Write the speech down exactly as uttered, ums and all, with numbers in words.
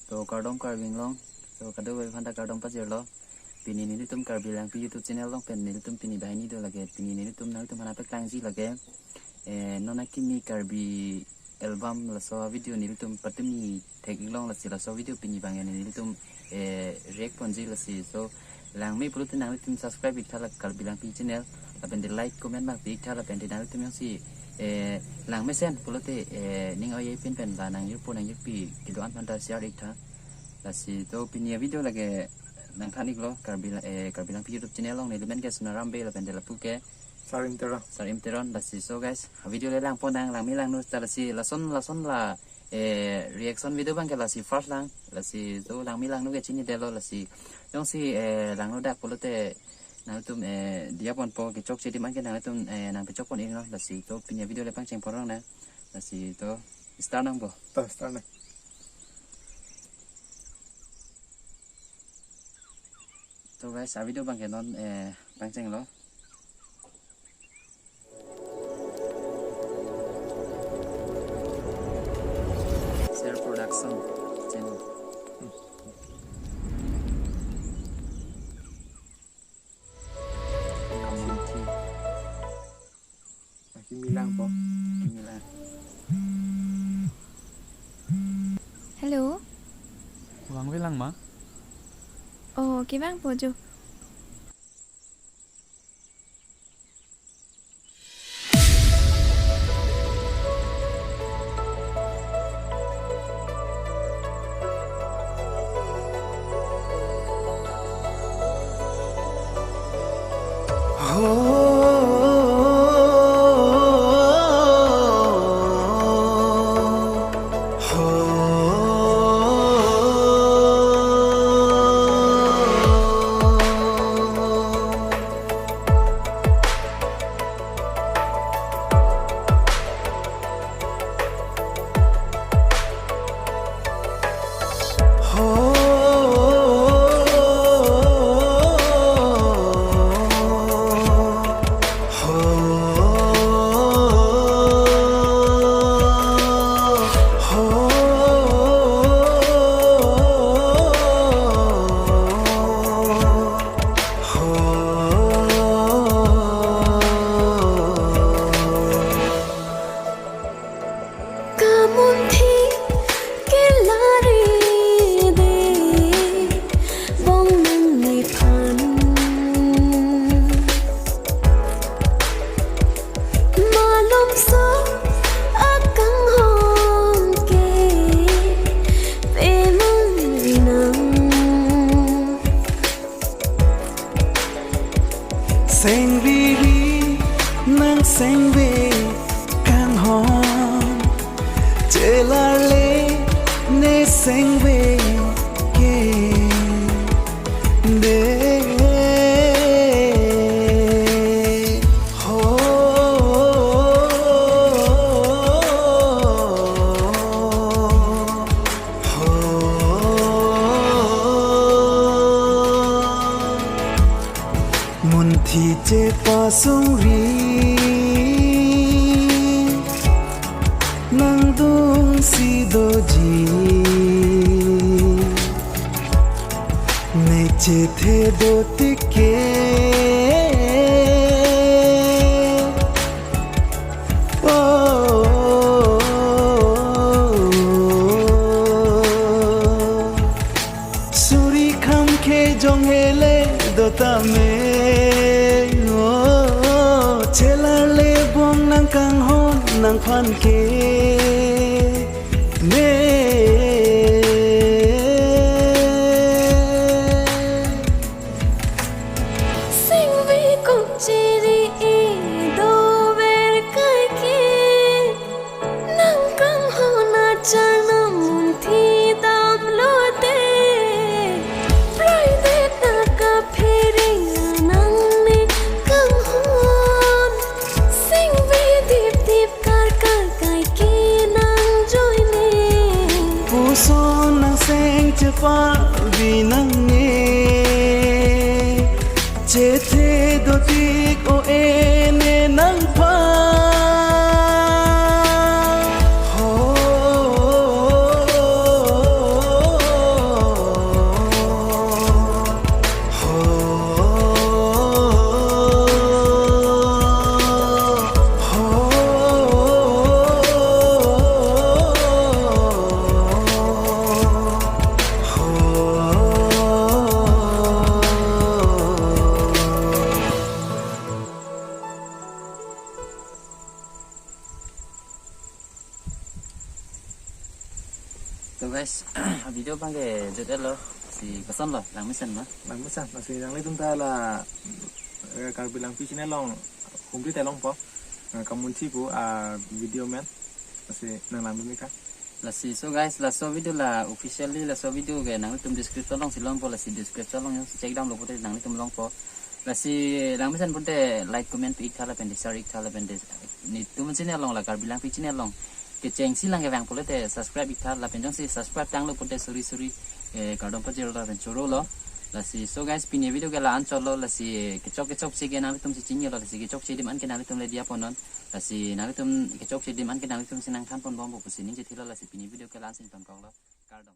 To kardom Karbi Anglong. To kadokave aphanta kardom pajirlo. Pini nelitum Karbi Langpi YouTube channel along pen nelitum pini banghini do lake. Pini nelitum nangtum aphan paklangji lake. Eh, non akimi Karbi album laso video nelitum patumi thek-ik long, lasi laso video pini abang nelitum, eh, react ponji lasi. So langme pulote nangtum subscribe-ik tha la Karbi Langpi channel. Lapen de like, comment abang pi-ik tha, lapen de nangtum jongsi, eh, langmesen pulote, eh, ning oi-e pin pen la nangjirpo nangjirpi kedo-an aphanta share-ik tha. Lasi to pini avideo lake nangthan-iklo Karbi La-, eh, Karbi Langpi YouTube channel along, neli men ke Sonaram Bey lapen de lapu ke Sarim Teron. Sarim Teron. Lasi so guys, avideo le langpon nang, langme langno ta lasi lason lason la, eh, reaction video abang ke lasi first lang. Lasi to langme langno ke chinidetlo, lasi jongsi, eh, langno dak pulote nangtum, eh, diya ponpo, kechokche adim an ke nangtum, eh, nangpechok pon-iknon. Lasi to pini avideo le pangcheng pon rong nang. Lasi to start nangpo. To start nang. To guys, avideo abang ke non, eh, pangchenglo. Share Production channel. Kamunthi. Aki milang po. Aki milang. Hello. Vangve lang ma? Oh, kevangpo jo. Kamunthi kelare de bong nangnephan. Malomso akanghon ke pemang rinang. Sengviri nang sengve kanghon, chelarle ne sengve ke de ho. Munthi chepasungri nangdungsi doji, ne chethe do tik ke. Oh, suri kham kejong hele dotame. Oh, chelarle bong nangkanghon nangphan ke me. Sengve kok chiri-i dover kaike, nangkanghon achar nangmunthi damlote. Praidet ta kaphere nangne kanghon, sengve dipdip karkar kaike nangjoine. Puson nangseng chepavi nangne, chethe do tik o-e ne nangphan. Ho. Video abang ke jut-et lo, si koson lo, langmesen ma? Langmesen, lasi nanglitum ta la, eh, Karbi Langpi channel along, humri ta longpo, eh, Kamunthi pu, ah, video men, lasi nang langdun-ik tha. Lasi so guys, laso video la officially, laso video ke nanglitum description along si longpo, lasi description along check down lo pute nanglitum longpo. Lasi langmesen pute like, comment pi-ik tha lapen de share-ik tha lapen de netum channel along la Karbi Langpi channel along kechengsi lang kevang pulote subscribe-ik tha lapen jongsi subscribe tanglo pute suri suri, eh, kardom pajirlo lapen chorolo. Lasi so guys, pini video ke la-an chotlo, lasi kechok kechokche ke nanglitum si chinilo, lasi kechokche adim an ke nanglitum le diya ponnon. Lasi nanglitum kechokche adim an ke nanglitum si nangthan ponbompo pusi ning chethilo, lasi pini video ke la-an si ingtonkoklo. Kardom.